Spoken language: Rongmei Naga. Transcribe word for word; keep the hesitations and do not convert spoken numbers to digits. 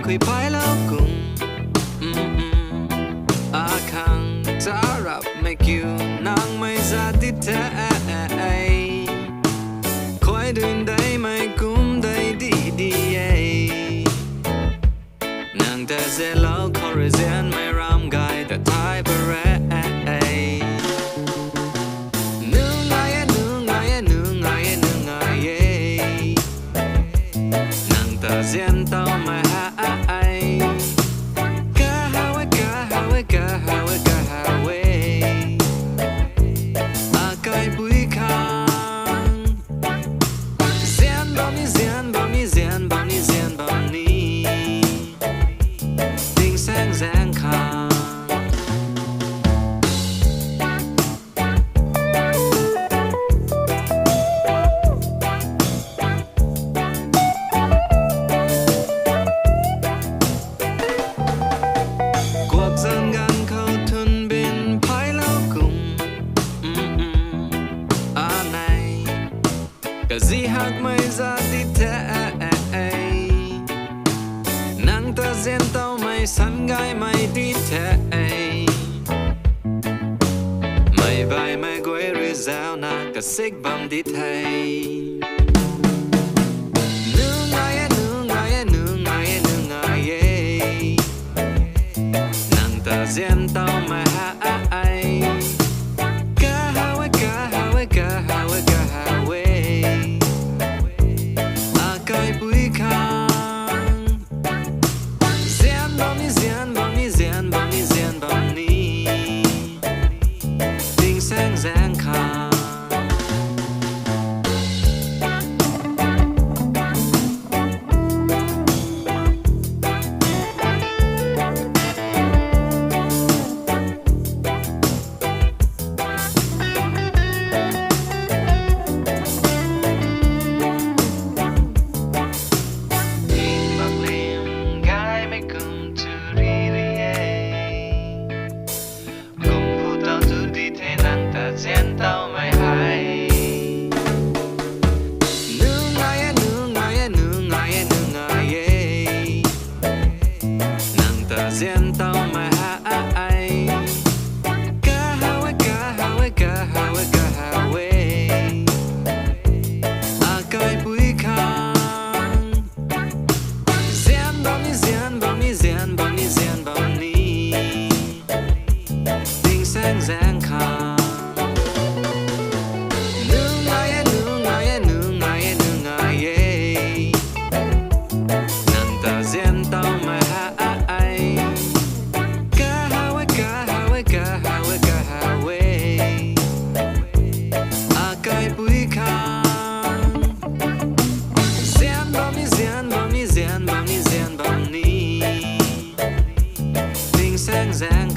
khui pailou kum, akhang charapmei kiu nangmei zat di the. Khuay dun deimei kum dei di di e. Nang ta zianlou khou rui zianmei ram gay ta thay pare. Nungai e, nungai e, nungai e, nungai e. Nang ta zian towmei hei kahaw e, kahaw e, kahaw e, kahaw e. Akaipui khang zian bam ni, zian bam ni, zian bam ni, zian bam ni. Tingsaeng zaeng khang kuakzan ganv khou thun bin phailou kum, anei kazi hakmei zat di the. Nang ta zian towmei san gaymei di the. Meic baihmei guay rui zauna kasik bam di the. Nungai e, nungai e, nungai e, nungai e. Nang ta zian towmei hei kahaw e, kahaw e, kahaw e, kahaw e. Akaipui khang zian bam ni, zian bam ni, zian bam ni, zian bam ni. Tingsaeng zaeng khang ling bak lim gaymei kum tu ri ri e. Kum phu tau tu di the nang ta zian towmei hei. Nungai e, nungai e, nungai e, nungai e. Nang ta zian towmei hei kahaw e, kahaw e, kahaw e, kahaw e. Akaipui khang zian bam ni, zian bam ni, zian bam ni, zian bam ni. Tingsaeng zaeng khang nungai e, nungai e, nungai e, nungai e. Nang ta zian towmei hei kahaw e, kahaw e, kahaw e, kahaw e. Akaipui khang zian bam ni, zian bam ni, zian bam ni, zian bam ni. Tingsaeng zaeng